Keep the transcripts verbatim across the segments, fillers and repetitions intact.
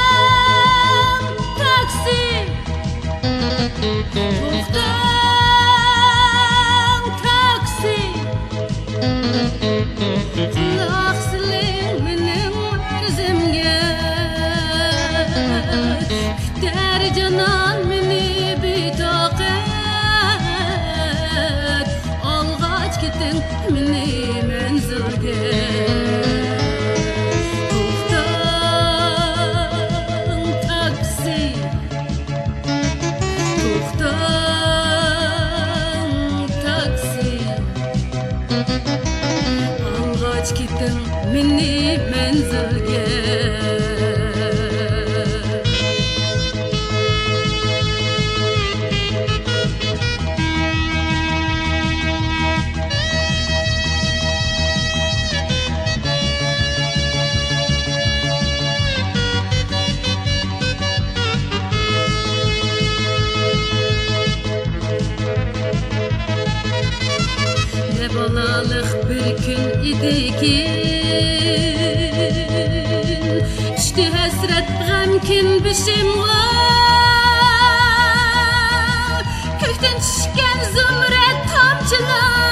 توختاڭ، تاكسى! توختاڭ، تاكسى! قۇلاق سېلىڭ مېنىڭ ئەرزىمگە، كۈتەر جانان مېنى بىتاقەت. ئالغاچ كېتىڭ مېنى مەنزىلگە. توختاڭ، تاكسى! توختاڭ، تاكسى! ئالغاچ كېتىڭ مېنى مەنزىلگە. نە بالالىق بىر كۈن ئىدىكىن، چۈشتى ھەسرەت غەمكىن بېشىمغا. كۆكتىن چۈشكەن زۇمرەت تامچىلار،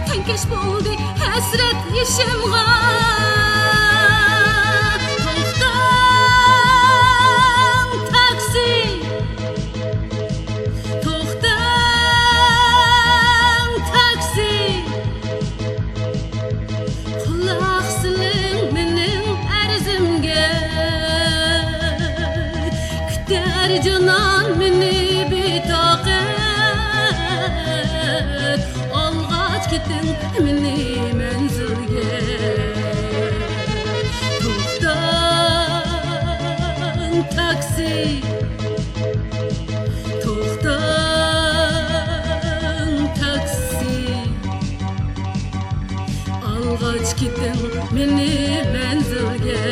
تەڭكەش بولدى ھەسرەت يېشىمغا. توختاڭ، تاكسى! توختاڭ، تاكسى! قۇلاق سېلىڭ مېنىڭ ئەرزىمگە، كۈتەر جانان مېنى بىتاقەت. ئالغاچ كېتىڭ مېنى مەنزىلگە. توختاڭ، تاكسى! توختاڭ، تاكسى! ئالغاچ كېتىڭ مېنى مەنزىلگە.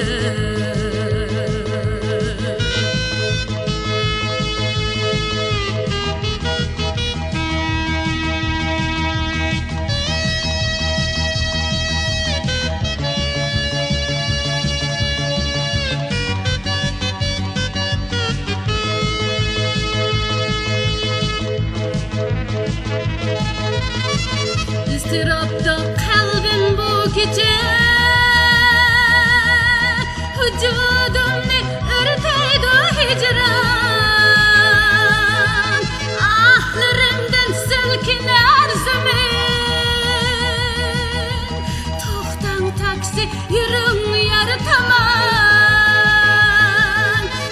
ئىزتىراپتا قەلبىم بۇ كېچە، ۋۇجۇدۇمنى ئۆرتەيدۇ ھىجران. ئاھلىرىمدىن سىلكىنەر زېمىن. توختاڭ، تاكسى، يۈرۈڭ يار تامان.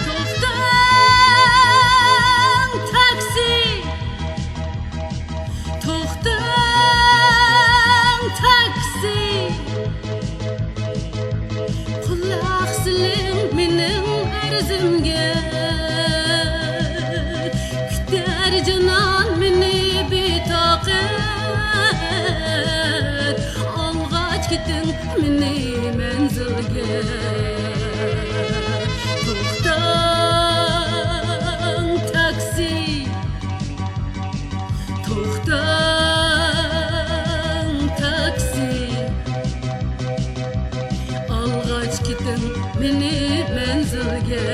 توختاڭ، تاكسى! توختاڭ، تاكسى! قۇلاق سېلىڭ مېنىڭ ئەرزىمگە، كۈتەر جانان مېنى بىتاقەت. ئالغاچ كېتىڭ مېنى مەنزىلگە. توختاڭ، تاكسى! توختاڭ، تاكسى! ئالغاچ كېتىڭ مېنى مەنزىلگە.